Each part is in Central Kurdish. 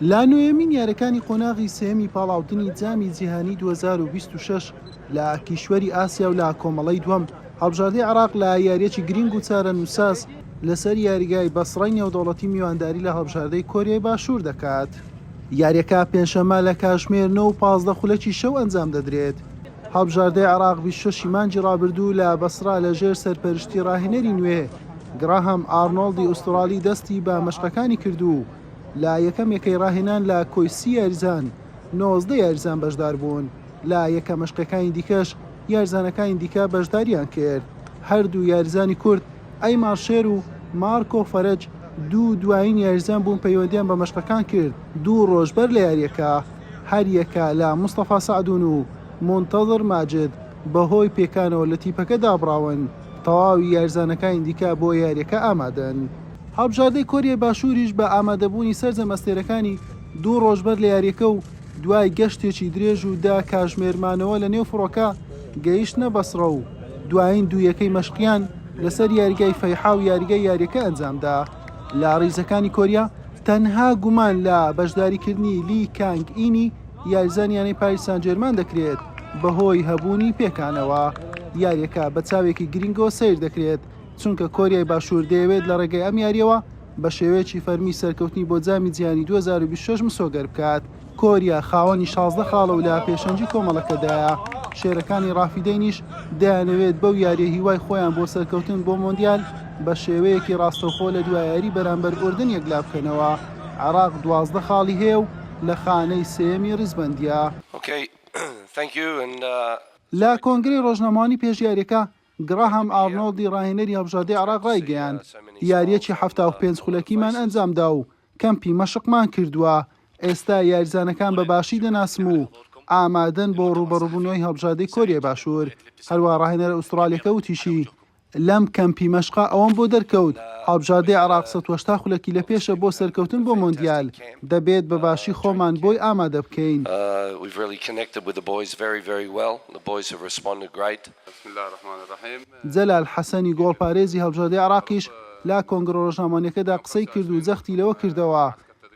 لە نۆیەمین یاریەکانی قۆناغی سێیەمی پاڵاوتنی جامی جیهانی 2026 لە کیشوەری ئاسیا و لە کۆمەڵەی دووەم، هەڵبژاردەی عێراق لە یارییەکی گرینگ و چارەنووسساز لەسەر یاریگای بەسڕەی نێودەوڵەتی میوانداری لە هەڵبژاردەی کۆریای باشوور دەکات. یارییەکە پێنجشەممە لە کاژمێر نۆ و 15 خولەکی شەو ئەنجام دەدرێت. هەڵبژاردەی عێراق 26 ی مانگی رابردوو لە بەسڕە لەژێر سەرپەرشتی راهێنەری نوێ گراهام ئارنۆڵدی ئوسترالی دەستی بە مەشقەکانی کرد و لە یەکەم یەکەی راهێنان لە کۆی سی یاریزان 19 یاریزان بەشداربوون، لە یەکە مەشقەکانی دیکەش یاریزانەکانی دیکە بەشداریان کرد. هەردوو یاریزانی کورد ئەیمان شێر و مارکۆ فەرەج دوو دوایین یاریزان بوون پەیوەندیان بە مەشقەکان کرد، دوو رۆژ بەر لە یارییەکە هەریەکە لە مستەفا سەعدون و مونتەزر ماجد بەهۆی پێکانەوە لە تیپەکە دابڕاون، تەواوی یاریزانەکانی دیکە بۆ یارییەکە ئامادەن. هەڵبژاردەی کۆریای باشووریش بە ئامادەبوونی سەرجەم ئەستێرەکانی دوو رۆژ بەر لە یارییەکە و دوای گەشتێکی درێژ و دە کاژمێر مانەوە لە نێو فڕۆکە گەیشتنە بەسڕە و دوایین دوو یەکەی مەشقیان لەسەر یاریگای فەیحا و یاریگای یارییەکە ئەنجامدا. لە ریزەکانی کۆریا تەنها گومان لە بەشداریکردنی لی کانگ ئینی یاریزانی یانەی پاریس سانجێرمان دەکرێت بەهۆی هەبوونی پێکانەوە. یارییەکە بە چاوێکی گرینگەوە سەیر دەکرێت، چونکە کۆریای باشوور دەیەوێت لە ڕێگەی ئەم یارییەوە بە شێوەیەکی فەرمی سەرکەوتنی بۆ جامی جیهانی 2026 مسۆگەر بکات. کۆریا خاوەنی 16 خاڵە و لە پێشەنگی کۆمەڵەکەدایە، شێرەکانی ڕافیدەینیش دەیانەوێت بەو یارییە هیوای خۆیان بۆ سەرکەوتن بۆ مۆندیال بە شێوەیەکی ڕاستەوخۆ لە دوا یاری بەرامبەر ئوردن یەکلابکەنەوە. عێراق 12 خاڵی هەیە و لە خانەی سێیەمی ڕیزبەندییە. لە کۆنگرەی ڕۆژنامەوانی پێش یارییەکە، گراهام ئارنۆڵدی ڕاهێنەری هەڵبژاردەی عێراق ڕایگەیاند، یارییەکی 75 خولەکیمان ئەنجامدا و کەمپی مەشقمان کردووە، ئێستا یاریزانەکان بە باشی دەناسم و ئامادەن بۆ ڕووبەڕووبوونەوەی هەڵبژاردەی کۆریای باشوور. هەروەها ڕاهێنەرە ئوسترالییەکە وتیشی، لەم کەمپی مەشقە ئەوەم بۆ دەرکەوت هەڵبژاردەی عێراق 180 خولەکی لە پێشە بۆ سەرکەوتن بۆ مۆندیال، دەبێت بە باشی خۆمان بۆی ئامادە بکەین. جەلال حەسەنی گۆڵپارێزی هەڵبژاردەی عێراقیش لە کۆنگرە رۆژنامەوانیەکەدا قسەی کرد و جەختی لەوە کردەوە،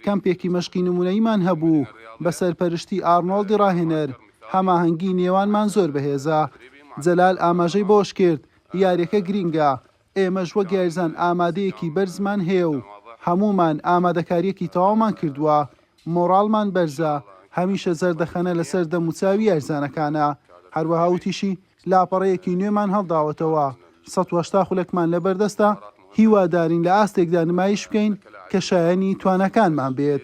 کەمپێکی مەشقی نمونەییمان هەبوو بە سەرپەرشتی ئارنۆڵدی راهێنەر، هەماهەنگی نێوانمان زۆر بەهێزە. جەلال ئاماژەی بەوەشکرد، یاریەکە گرینگە، ئێمەش وەک یاریزان ئامادەیەکی بەرزمان هەیە و هەموومان ئامادەکارییەکی تەواومان کردووە، مۆڕاڵمان بەرزە، هەمیشە زەردەخەنە لەسەر دەموچاوی یاریزانەکانە. هەروەها وتیشی، لاپەڕەیەکی نوێمان هەڵداوەتەوە، 180 خولەکمان لەبەردەستە، هیوادارین لە ئاستێکدا نمایش بکەین کە شایەنی تواناکانمان بێت.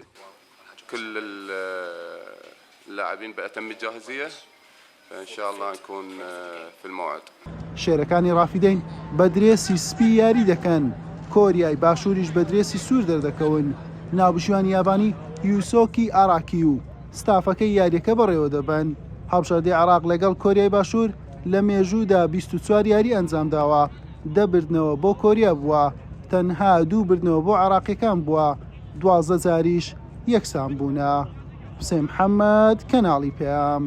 ان شاء اللە نكون في الموعد. شێرەکانی ڕافیدەین بە درێسی سپی یاری دەکەن، کۆریای باشووریش بە درێسی سوور دەردەکەون، ناوبژیوانی یابانی یوسۆکی ئاراکی و ستافەکەی یارییەکە بەڕێوەدەبەن. هەڵبژاردەی عێراق لەگەڵ کۆریای باشوور لە مێژوودا 24 یاری ئەنجامداوە، دە بردنەوە بۆ کۆریا بووە، تەنها دوو بردنەوە بۆ عێراقییەکان بووە، 12 جاریش یەکسان بوونە. حوسێن محەمەد، کەناڵی پەیام.